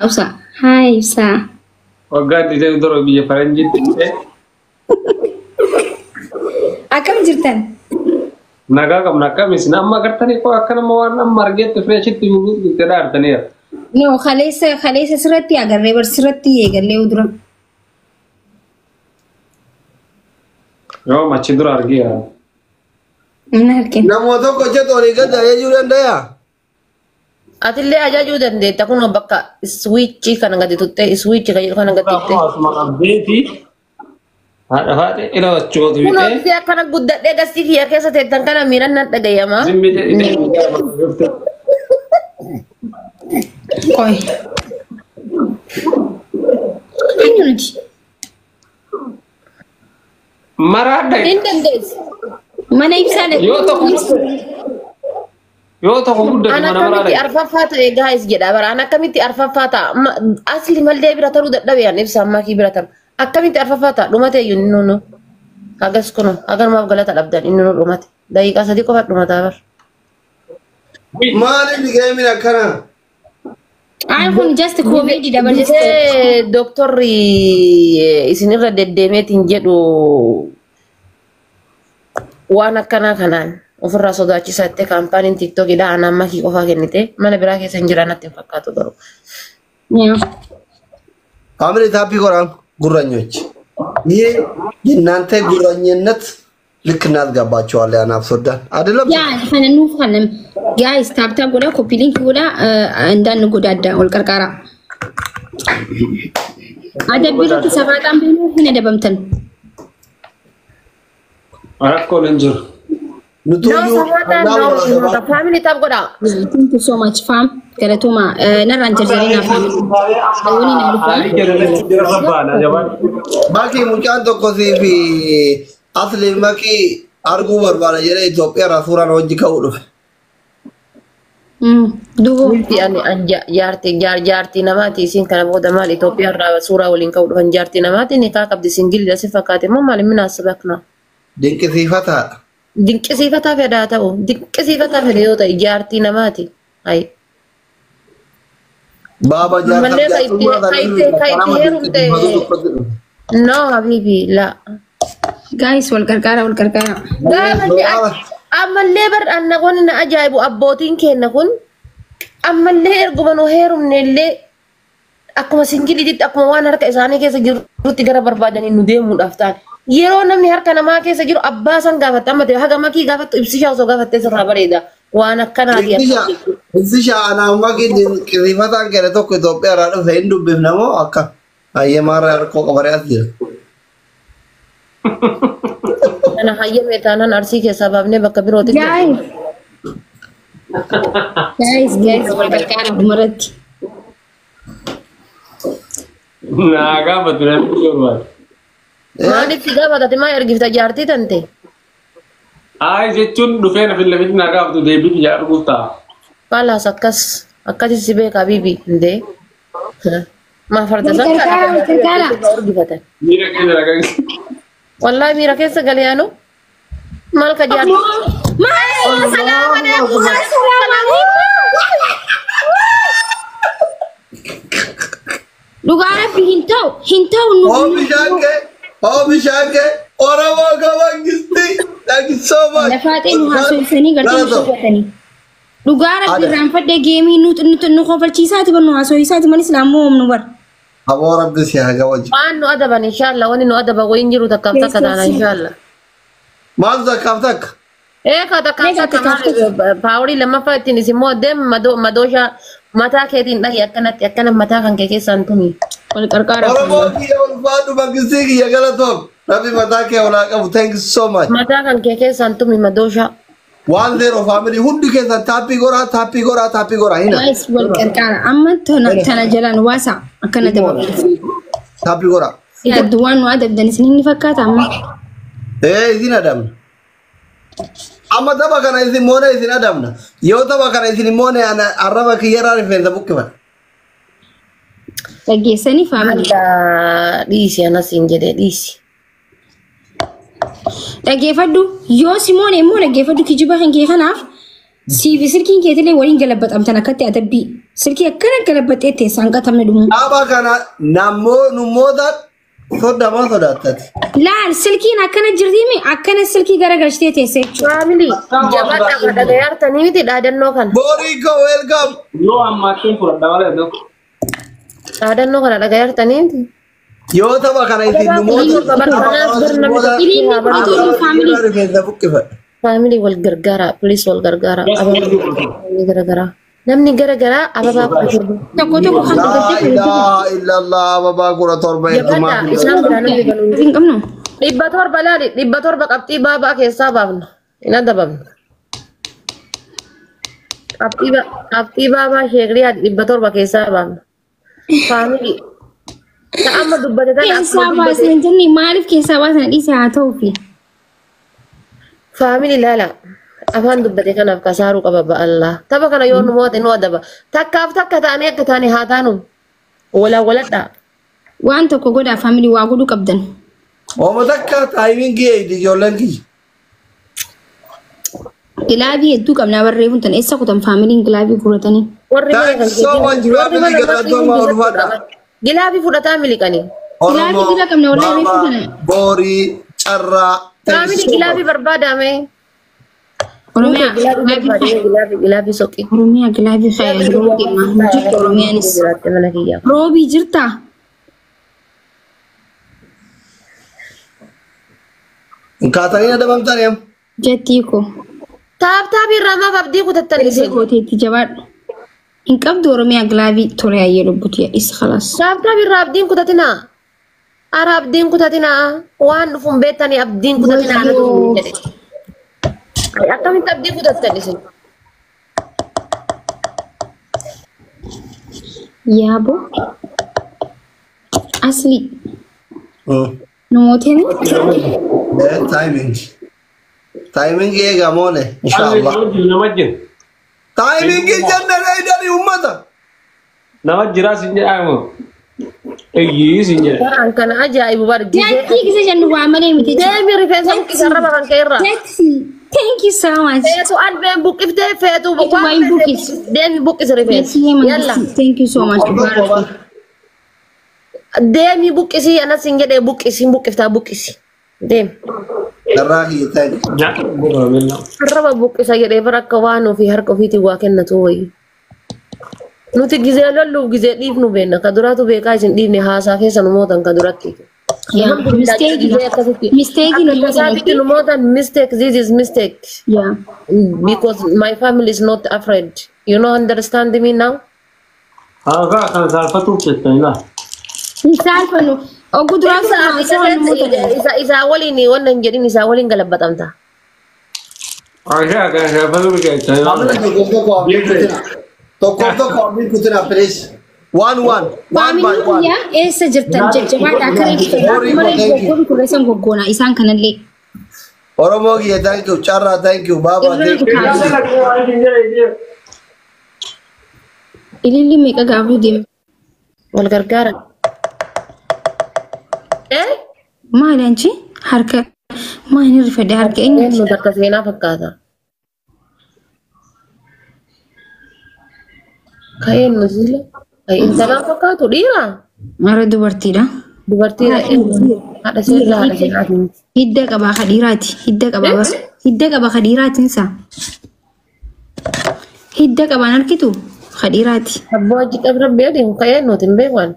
Ibsa. Haa Ibsa. Waggaa 27 biyya faranjiitti dhufee. Akkam jirtan? Nagaa qabna, akkam isin? Amma agartanii koo akka nama waan amma argeetti fireeshitti itti dhaartaniira. No, kaleessa sirratti agarree bar, sirratti eegallee dura. Yoo machi dura argeera. Inni argina. Nama tokko hojjetu olii gad ajajuu danda'a. Atillee ajajuu dandeetta, kunoo bakka switch kana gadi tuttee, switch kan jedhu kana gadi tuttee. Asuma qabdeeti haadha faate ila achumatu Kunoo bitee si akkana guddadhee gastii kiyya keessa teettan kana miiran nan dhagayama. Zimmi jedhee. Qoy. Eenyu nuti? Maraadha. Hin dandeessu. Mana ibsaa Yoo tokko guddatu An mana akkamitti maraadha. arfaffaa ta'e guys jedha bara, an akkamitti arfaffaa ta'a? Asli mallee bira taruu dadhabe, an ibsa ammaa kii bira taru. Akkamitti arfaffaa ta'a? Dhumate iyyuu inni nu. Hagas kunu haganumaaf galata dhabdan, inni nu dhumate. Daqiiqaa 3 qofa dhumataa bar. Maaliif gameiin akkana? Ay, kun just comedy dabarjiste. Gisee dooktorri isinirra deddeemeetiin jedhu waan akkanaa kanaan ofirraa sodaachisaa jettee kaampaaniin TikTokiidha anaan makii qofaa kennite, mana biraa keessa hin jiran natti hin fakkaatu garuu. Family, tap godhaan ጉረኞች፣ ይሄ የእናንተ ጉረኝነት ልክ እናስገባቸዋለን። አናፍሶዳን አይደለም። Yaa, kana nuuf kana guys, tap tap godhaa, copy link godhaa, እንዳንጎዳዳ wal qarqaaraa. Adabbii irratti safaaxaan beekuu hin adabamtan. Rakkoon hin jiru. Nuti No, safaaxaan no, family, tap godhaa. Thank you so much, fam. Galatooma, narraan jarjarina family. Wani na dhufaa. Haalli jedhanitti jira rabbaana jabaan. Bakki mucaan tokko sii fi asli makii arguu barbaada jedhee Itoophiyaa irraa suuraan hojii ka'uu dhufe. Dubo. Bulti ani an jaartii jaartii namaati isiin, kana booda maal Itoophiyaa irraa suuraa waliin ka'uu dhufan? Jaartii namaati, nikaa qabdi, singleidha si fakkaate immoo maal minaasabakna. Dinqisiifataadha. Dinqisiifataa fedhaa ta'u, dinqisiifataa fedhe yoo ta'e, jaartii namaati. Ayi. Baaba jaartaa Mallee ka jaartummaa itti nama heerumte. dinqisiifatu tokkotti dhufe. No, habibi, la. Guys, wal qarqaaraa, wal qarqaaraa. Ammallee bar anna kun na ajaa'ibu, abbootiin keenya kun ammallee erguma nu heerumne illee akkuma singleitti, akkuma waan harka isaanii keessa jirutti gara barbaadanii nu deemuudhaaf ta'an. Yeroo namni harka namaa keessa jiru abbaa san gaafatte, amma ta'e haga makii gaafattu, ibsishaa osoo gaafattee sirraa bareeda. Waan akkanaati. Ibsishaa, anaan makii dinqisiifataan kenne tokko Itoophiyaa irraa dhufe, hin dubbifna moo akka hayyamaarraa rakkoo qabaree as jira. Kana hayyame taanaan Arsii keessaa baafnee bakka birootti. Guys. Guys, guys, wal qarqaaraa dhumarratti. Naa gaafatu namni barbaadu. Maaliif si gaafatate? Maa ergifta jaartii tante? Ayi, jechuun dhufee na fillafitti naa gaafatu, deebii biyya arguuf ta'a. Kalaas akkas akkasi si beeka habibi indee. Maa farda Wal san qarqaaraa, wal qarqaaraa. ergifatan. Miira keessa nagaa. Wallahi miira keessa galee anu maal ka jaartii. Maal? Salaam alaikum. Salaam alaikum. Dhugaa Rabbi, hin ta'u, hin ta'u nu. Oomishaan kee, oomishaan kee Oromoo gamangisti. Thank you so much. Lafaaxee nu haasofsanii gartee nu sobatanii. Dhugaa Rabbi, Ada. irraanfadhee, game nu kofalchiisaati bar, nu haasofsiisaati malee islaamoo oomnu bar. Aboo, Rabbi si haa kabaju. Waan nu adaban inshallah, wanni nu adaban wayin jiru takkaaf takka taana inshallah. Maal takkaaf takka? Ee, ka takkaaf takka maal powerii lammaffaa ittiin isin moo deem madooshaa mataa keetiin dhahi, akkanatti akkana mataa kan kee keessaan tumi. Wal qarqaara. Oromoo kiyya ulfaadhu, mangistii kiyya galatoom. Rabbi mataa kee olaa qabu. Thank you so much. Mataa kan kee keessaan tumi madooshaa. 1-0, family, hundi keessan tap godhaa, tap godhaa, tap godhaa hina. Guys, wal qarqaara. Amma tana jalaan waasa akkana dabalu. Tap godhaa. Addu waan nu adabdan isin inni fakkaata amma. Ee, isin adabna. Amma tapha kana isin moone isin adabna. Yoo tapha kana isin moone, ana arraba kiyyarraa rifeensa buqqifadha. Dhaggeessanii, family. Adda dhiisi, anas hin jedhee dhiisi. Dhaggeeffadhu, yoo simoone immoo dhaggeeffadhu, kijiba kan kee kanaaf Siifi silkiin keetillee waliin galabbaxamtan akkatti adabbii. Silkii akkana galabbaxee teessaan qatamne dhumu. Tapha kana namoota soddama sodaattati. Laal silkiin akkana jirtiimi akkana silkii garagalchitee teessee jechuudha. Faamilii jabaadhaa kan dhagayaartanii miti dhaadannoo kana. Booriiko welcome. Yoo ammaatti fudhadha malee tokko. Dhaadannoo kana dhagayaartanii miti. Yoo tapha kana isin namoota rifeensa buqqifadha. Faamilii wal gargaara, please wal gargaara. Namni garagaraa. Namni garagaraa ababaa 17. Tokko tokko kan Laa dubartii ilaaha illallah ababaa 17 heddummaa. Jabaadhaa isaan biraa namni banuu. hin qabnu. 700 laali 700 qabxii baabaa keessaa baafna. Hin adabamne. Qabxii baabaa sheekrii 700 keessaa baafna. Faamilii. Ta amma dubbate tana Keessaa akkuma dubbate. baasan jennee maaliif keessaa baasan dhiise haa ta'uufi. Faamilii laala. Afaan dubbate kanaaf kasaaruu qaba ba'allaa. Tapha kana yoo nu moote nu adaba. Takkaaf takka taanee akka taane haa taanu. Walaa waladhaa. Waan tokko godhaa faamilii waa godhuu qabdan. Ooma takka taayimingii eeydi ijoolleen kiyya. Gilaavii hedduu qabnaa barreeffamu tan eessa kutan faamiliin gilaavii guuratanii. Warri mana Thank kan you so much, warri mana family galatoomaa ulfaadha. Gilaafii fudhataa miliqanii. Gilaavii Oromoo, dira qabna warra reefu Baabaa, kana. Boorii, Carraa. Thank you Faamilii so much. gilaafii barbaadame. Oromiyaa Gilaafii gilaavii barbaadame gilaafii gilaafii soqii. Oromiyaa gilaavii faaya yeroo deemaa jirtu Oromiyaanis. Jiraatte mana kiyyaa. Roobii jirtaa? Kaatanii adabamtanii am. Jettii koo. Taap taapii irraa maaf abdii kutattan Erga isin. gooteetti jabaadhu. Hin qabdu Oromiyaa gilaavii tole ayyee lubbuti isa khalaas. Taap taapii irraa abdiin kutatinaa. Ara abdiin kutatinaa. Waan dhufuun beektanii abdiin kutatinaa anatu isin jedhe. Akkamitti abdii kutattan isin? Yaabo. Asli. Namooteen Timing. Timing eegaa moone inshallah. Nama jira. Timing jenne reedanii uummata. Nama jira sin jedhamu. Eeyyii sin jedha. Baraan kana ajaa'ibu bar Jettii gisa jennu waa malee miti. Deemi rifeensa buqqisa raba kan kee irraa. Jettii. Thank you so much. Feetu albeen buqqiftee feetu Feetu waan buqqis. Deemi buqqisi rifeensa. Jettii Yalla. Thank you so much. Mubarak. Deemi buqqisii anas hin jedhee buqqisi buqqiftaa buqqisi. Deemi. Carraa kiyya thank you. Nyaata bu'uura beellaa. Arraba buqqisa jedhee bara akka waan ofii harka ofiitiin waa kennatu wayii. Nuti gizee lolluuf gizee dhiifnu beekna. Ka duraatu beekaa isin dhiifne haasaa keessa nu mootan ka duratti. Yeah, mistake. Mistake nu mootan. Akkasitti nu mootan mistake this is mistake. Yeah. Because my family is not afraid. You know understand me now? Haa kan saalfatuuf jettanii laa. Hin saalfannu. Oguu duraa haasaa nu mootan. Isa waliin wannan hin jedhin isaa waliin galabbatamta. Haa kan saalfatuuf jettanii laa. Tokkoof tokko abdiin kutina please. One one. One by Faamiliin one. kiyyaa eessa jirtan jajjabaadha akka reefu malee goggoon kurreessan goggoona isaan kanallee. Oromoo kiyya thank you. Carraa thank you. Baabaa thank you. Irraa Ililli meeqa gaafuu deema? Wal gargaara. Eh? Maali anchi harka maali rifadhe harka eenyu? Eenyu takka seenaa fakkaata. Ka eenyu sila? Ay intalaa fakkaatu dhiira? Mara dubartiidha. Dubartiidha. Haadha seerraa haadha seenaati. Hidda qabaa ka dhiiraati. Hidda qabaa bas. Hidda qaba ka dhiiraatinsa. Hidda qabaan argitu ka dhiiraati. Abbaa hojii qab rabbi adeemu ka eenyuuti hin beekan.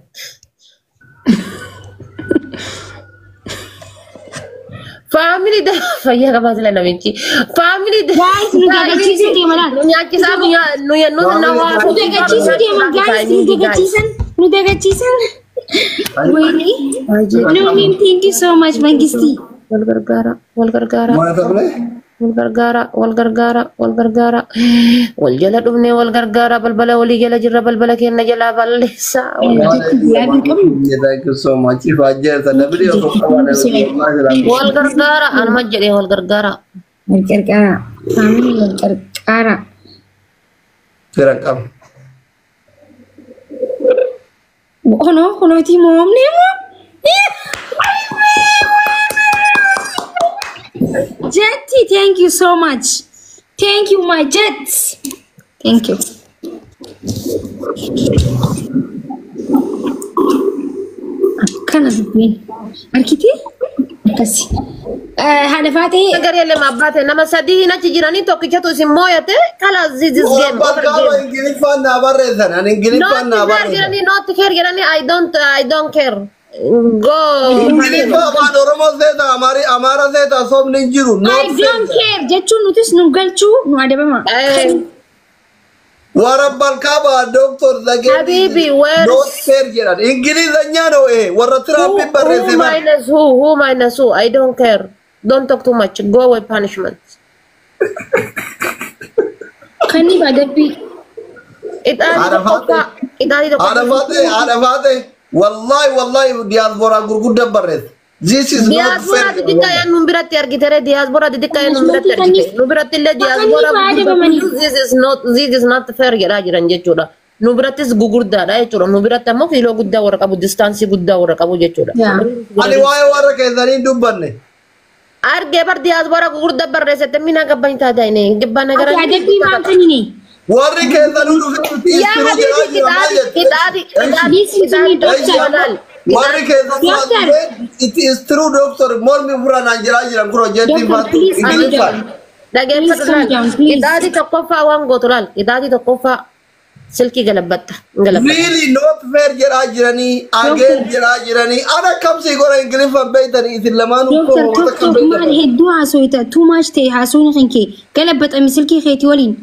Faamilii fayyaa qabaa sila namichi. Faamilii Guys, nu dagachiisuu deema laal. Nu nyaachisaa nu nu nu Nu dagachiisuu deema guys, nu dagachiisan. Nu dagachiisan. Wayni. No, thank you so much, Mangisti. Wal gargaara wal gargaara Maal ta'e? wal gargaara wal gargaara wal gargaara wal jala dhufnee wal gargaara balbala walii jala jirra balbala keenya jalaa balleessa. Thank you so much. If I just a video of Wal gargaara anuma jedhee wal gargaara. Wal qarqara. Faamilii wal qarqara. Fira qaba. Kunoo kunootii moomnee moo? Jetti, thank you so much. Thank you my jets. Thank you. Akkana dubbiin. Arkitee? Akkasi. Haadha faatee. Garee lama abbaate nama sadii hin achi jiranii tokkichatu isin mooyate kala this is game over Bakkaaba game. Ingiliffaan naa barreessan. Ani Ingiliffaan Not naa fair barreessan. jedhanii not fair jedhanii I don't care. Go. Ingiliffa afaan Oromoo seeta Amaara seeta sobni hin jiru. I Not don't fair. care jechuun nutis nu galchuu nu adabama. Warra Balkaaba Doctor Zagee. Habibi, where Not fair jedhan. Ingilizanya no warra Tiraampiin Who barreesse bara. minus who? Who minus who? I don't care. Don't talk too much. Go away punishment. Kanni adabbii. Ixaanii Haadha tokkoffaa. Ixaanii Haadha tokkoffaa. faate, haadha faate. Wallahi, wallahi, diyaaspoora gurguddaa barreesse. This is not Diyaaspoora fair. xixiqqaa yan nun biratti argitere diyaaspoora xixiqqaa yan nun biratti argite. Nu biratti illee diyaaspoora adabamanii. This is not fair jedhaa jiran jechuudha. Nu birattis gugurdaadha jechuudha. Nu biratti ammoo kiiloo guddaa warra qabu, distaansii guddaa warra qabu jechuudha. Yaa. Ani waa'ee warra keessanii hin dubbanne. Argee bar diyaaspoora gugurdaa barreessette mina gabban taatee gabbaa nagara. Ati adabbii maal kennine? Warri keessanuu dhufee Yaa habibi, qixaati qixaati qixaati Listen to me, doctor. Warri keessanuu as Doctor. dhufee it is true, doctor, mormi furaan jiraa jiran kun hojjetti Doctor, please calm Ingiliffaan. down. Dhageeffadhu Please calm laal. down, please. Qixaatii tokkoffaa waan gootu laal. Qixaatii tokkoffaa silkii galabbatta. Galabbatta. Really not fair jedhaa jiranii, again jedhaa jiranii. Ana kamsii godha Ingiliffaan beektanii isin lamaanuu Doctor, koo tokko akkam maal beektan. hedduu haasooyta too much ta'e haasawni kan kee galabbaxami silkii keetii waliin.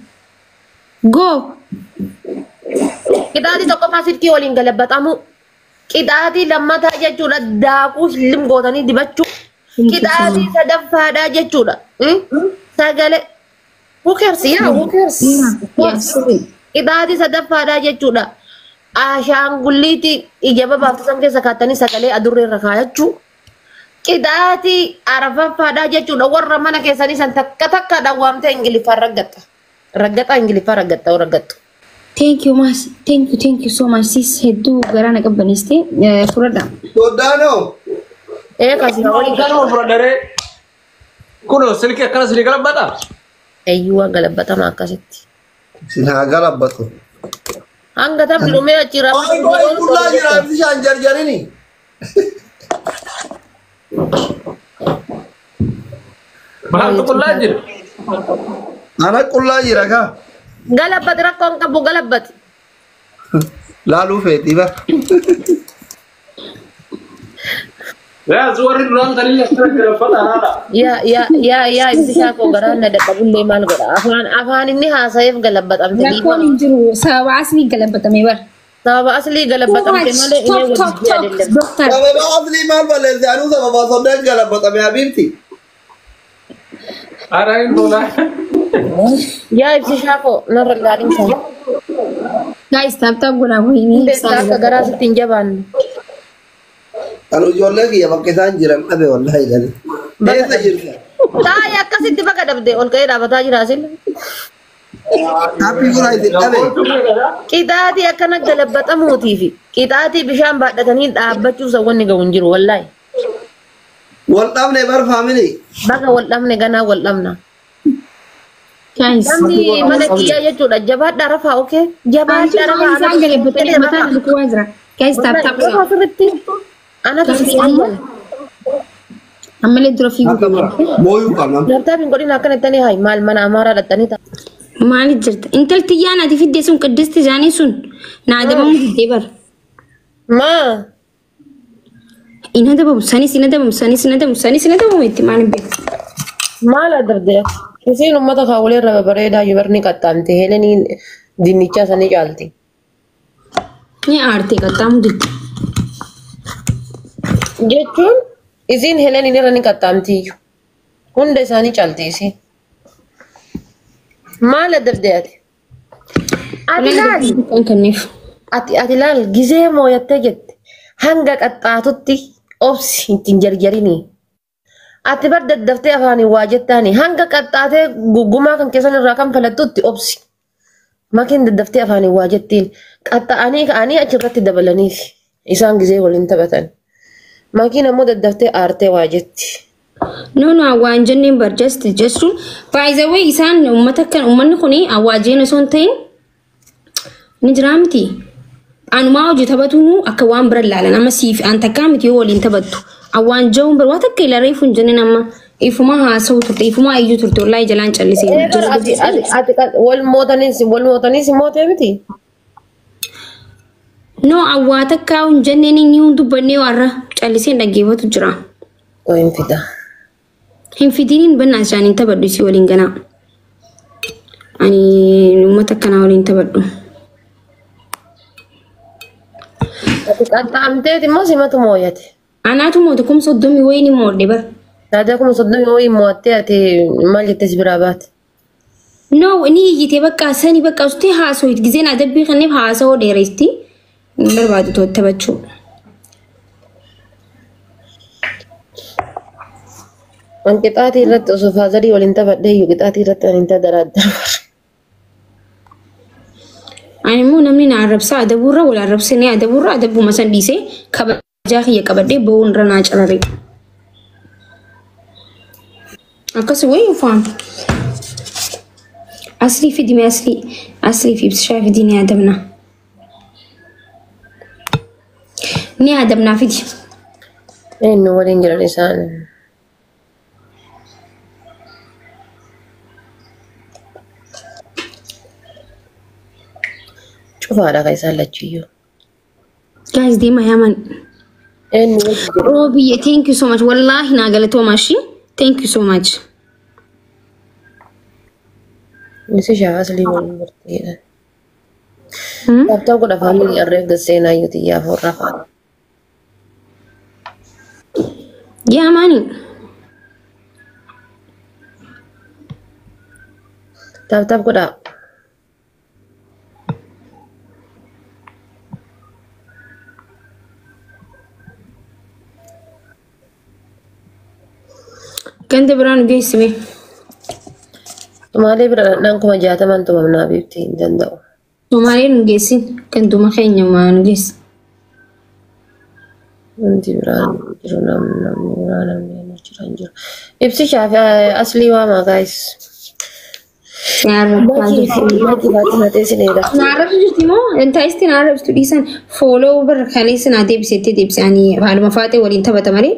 Go. Qixaatii tokkoffaa silkii waliin galabbaxamu. Qixaatii lammataa jechuudha daakuu hillim gootanii dibachuu. Qixaatii sadaffaadhaa jechuudha. Sagalee. Who cares? Yeah, who cares? Yes. Qixaatii sadaffaadhaa jechuudha. Ashaangulliitii ija babaaftu san keessa kaattanii sagalee adurree irra kaayachuu. Qixaatii arfaffaadhaa jechuudha. Warra mana keessanii san takka takkaadhaan waamtee Ingiliffaan raggatta. Raggaxa Ingiliffaa raggatta raggattu. Thank you mas. Thank you, thank you so much. Sis hedduu garaa na qabbaneeste fudhadha. Sodaanoo. Ee kasi waliin Kanuma fudhadharee kunoo silkii akkana silii galabbata. Eeyyuu galabbatama akkasitti. Isin haa galabbatu. Hanga taphni dhumee achi Ay, qoy qullaa jira ibsishaan jarjarini. Maaltu qullaa jira? Ana qullaa jira kaa. Galabbati rakkoon qabu galabbati. Laaluu feetii bara. Yaa warri duraan tanillee asirratti galabbata haadha. Yaa yaa yaa yaa, ibsisaa koo garaan na dadhabullee maal godha, afaan afaan inni haasayeef galabbatamte. Rakkoon hin jiru sababa aslii galabbatame bara. Sababa aslii galabbatamte malee inni Talk, talk, wajjin talk. adeemte. Doctor. Sababa aslii maal balleesse? Anuu sababa soddaan galabbatame habiibti. Haadha hin tola. Yaa ibsisaa koo narra gaariin sana. Guys, tap tap godhaa wayinii. Beektaa akka garaa sitti hin jabaanne. Anu ijoollee kiyya bakka isaan jiran dhabe wallahi gadi. Eessa jirta? Taa'ee akkasitti bakka dhabde ol ka'ee dhaabataa jira asin. Taappii guraa isin dhabe. Qixaatii akkana galabbatamuutii fi qixaatii bishaan baadhatanii dhaabbachuuf wanni ga'u hin jiru wallaahi. Wal dhabne bar family. Baga wal dhabne, ganaa wal dhabna. Guys. Namni mana kiyyaa jechuudha jabaadhaa rafaa, okay? Jabaadhaa rafaa. Isaan galabbatanii mataan lukuwaa jira. Guys, tap tap godhaa. Rafaa sirriitti. Anatu Guys, si amma ammallee dura fiiguu Akka qaba. mooyuu qabna. Laptop godhin akkana ittanii hayi maal mana amaaraa dhattanii ta'a. Maaliif jirta? Intalti yaa naati fidde sun qiddisti isaanii sun na adabamuu diddee bara. Maa? In adabamu sanis in adabamu sanis in adabamu sanis in adabamu itti maal hin beeku. Maal adabdee? Isiin uummata kaawwalee irra bareedaa yubarni qaxxaamte Heleniin dinnichaa sanii caalti. Ni aartee qaxxaamu didde. Jechuun isiin Heleniin irra ni qaxxaamti. Hunda isaanii caalti isiin. Maal adabdee ati? Ati laali. Kan kenneef. Ati laal gizee mooyattee jette hanga qaxxaatutti obsi ittiin jarjarinii. Ati bar daddaftee afaaniin waa jettaani hanga qaxxaatee gumaa kan keessan irraa kan falattutti obsi. Makiin daddaftee afaaniin waa jettiin qaxxa'anii ka'anii achirratti dabalaniif isaan gizee waliin taphatan. Makiin ammoo daddaftee aartee waa jetti. No, no, waan jenneen bar just jechuun by the way isaan uummata kan uummanni kuni awwaajeen osoo hin ta'in ni jira miti. Anumaa hojii taphatuun akka waan bira ilaalan amma siif an takkaa miti yoo waliin taphattu. Awwaan ja'uun bar waan takka ilaalee reefu hin jenneen amma ifuma haasa'u turte, ifuma iyyuu turte, wallaahi jalaan callisee. Ati wal mootaniis mootee miti. No, awwaa takkaa hin jenneen, inni hin dubbannee warra calliseen dhaggeeffatu jira. Qoy, hin fida. Hin fidiniin bannaa isaanii taphadhu isii waliin ganaa. Ani uummata akkanaa waliin taphadhu. Ati qaxxaamteeti immoo simatu mooyate. Anaatu mootu 30,000 wayii ni moodhe bar. Taatee 30,000 wayii mo'attee ati maal jettee si biraa baate? No, ni iyyite bakka sani bakka ustee haasawit gizeen adabbii kanneef haasawoo dheeresti. Hin barbaadu taphachuu. An qixaatii irratti osoo faazarii waliin taphadhee iyyuu qixaatii irratti ani hin tadaraaddaru. Ani immoo namni na arrabsaa adabuurra wal arrabsinee adabuurra adabbuma san dhiisee kabajaa kiyya qabadhee ba'uun irra naa carare. Akkas wayii ufaan. Aslii fidime, aslii, aslii fi ibsishaa fidii, ni adabna. Ni adabnaa fidi. Eenyu waliin jiran isaan? Cufaadha kan isaan lachuyyuu. Guys, deema yaaman. Eenyu wajji jiru? Roobiyye, thank you so much. Wallaahi naa galatooma ishii. Thank you so much. Ibsishaa aslii waliin jirtidha. Tap tap godha family, arreef gasseenaa iyyuu xiyyaa foorraa faana. Yaamaani. Tap tap godha. Ganda biraan nu geessime. Somaalee bira dhandhaan 60,000 tumamnaa biifti hin danda'u. Somaalee nu geessin. Ganduma keenya maa nu geessi. Wanti biraan jiru namni biraa namni inni jira hin jiru. Ibsishaa fi aslii waamaa, guys. Makii fi makii Faaximaa teessineedha. Na arrabsu jirti moo intaayistii na arrabsitu dhiisan follow bar kaleessa naa deebisettee deebisanii haaluma faaxee waliin taphata malee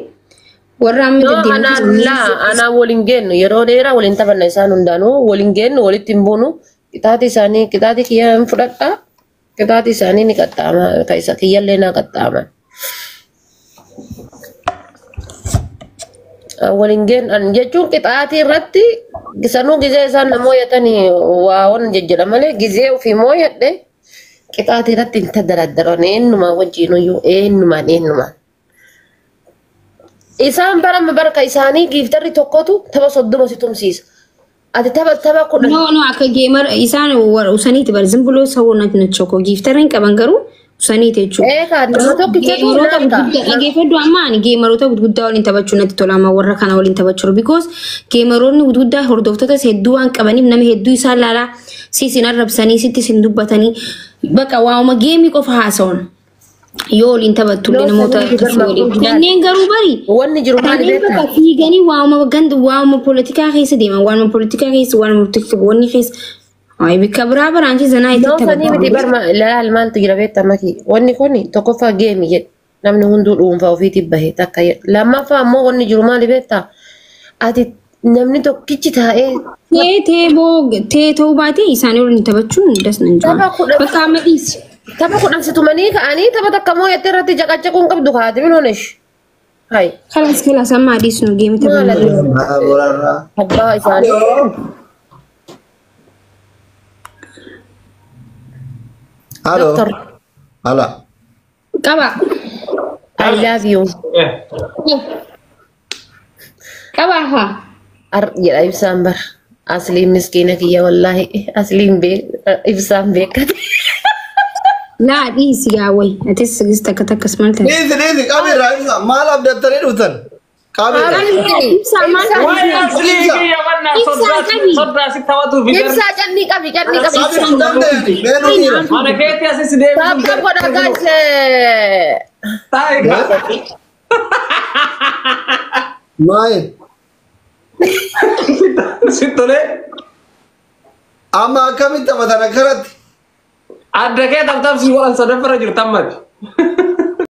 warra amma No, anaan laa anaan waliin geennu, yeroo dheeraa waliin taphanna, isaan hundaanuu waliin geennu, walitti hin buunu. Qixaati isaanii qixaati kiyya hin fudhadha, qixaati isaanii ni qaxxaama, ka isa kiyyallee naa qaxxaaman. Waliin geennu jechuun qixaatii irratti sanuu gizee isaan na mooyatanii waa wan jejjedha malee gizee ofii mooyadhe qixaatii irratti hin tadaraddaran eenyumaa wajjinuyyuu, eenyumaan eenyumaan. Isaan bara barka isaanii gifterri tokkotu tapha 30 si tumsiisa. Ati tapha 10. No, akka gamer isaan warra usaniiti bar ዝም ብሎ ሰው ናቸው እኮ gifter hin qaban garuu usaniiti jechuudha. Ee kaa nama tokkichatu Gameroota naan kaa. gurguddaa dhaggeeffadhu, amma ani gameroota gurguddaa waliin taphachuu natti tola amma warra kana waliin taphachuu, because gameroonni gurguddaa hordoftoota hedduu waan qabaniif nama hedduu isaan laalaa si isin arrabsanii sitti isin dubbatanii bakka waa'uma game qofa haasa'uun yoo waliin taphattu illee namoota akkasii waliin. Kanneen garuu bari Wanni jiru maali kanneen beektaa? bakka fiiganii waa'uma ganda waa'uma poolitikaa keessa deeman, waa'uma poolitikaa keessa, waa'uma wanni keessa ay bikka biraa biraanchi zanaa itti Noo sanii miti taphatu. barma laal maaltu jira beektaa makii? Wanni kun tokkoffaa game jedhe namni hunduu dhuunfaa ofiitiif bahe takka jedhe. Lammaffaa ammoo wanni jiru maali beektaa? Ati namni tokkichi taa'ee Tee tee boo tee ta'uu baate isaanii waliin taphachuun das nan Tapha jira. 10 Bakka amma dhiisi. Tapha 10 si tumanii ka'anii tapha takka moo'atte irratti caqacaquun qabdu kaate min honesh. Hai. Kalas kalas, amma dhiisnu game Maal taphannu. Aborarraa. Abbaa isaanii. Halo. Doctor, Hala. Qaba. I love you. Qaba haa. Ar jedha ibsaan bar. Asliin miskiina kiyya, wallaahi asliin beek ibsaan beekate. Laa dhiisi gaa wayi. Atis sigis takka takkas maal ta'e. Dhiisi, dhiisi, qabiirraa ibsa. Maal abdattanii dhuftan? Qabiirraa. Ibsaa maal Waa'ee aslii kiyya mannaa Ibsaa qabi. soddaa si taphatuuf Ibsaa cannii qabi, cannii qabi. Qabii hin dandeenye. Meenuu dhiira. Mana keetti asis deebisu. Tap tap godha, guys. Taa'e. Maali? Si tolee. Amma akkamitti taphatan akkanatti? Adda kee taptapsii godhan sadaffara jirtan mati.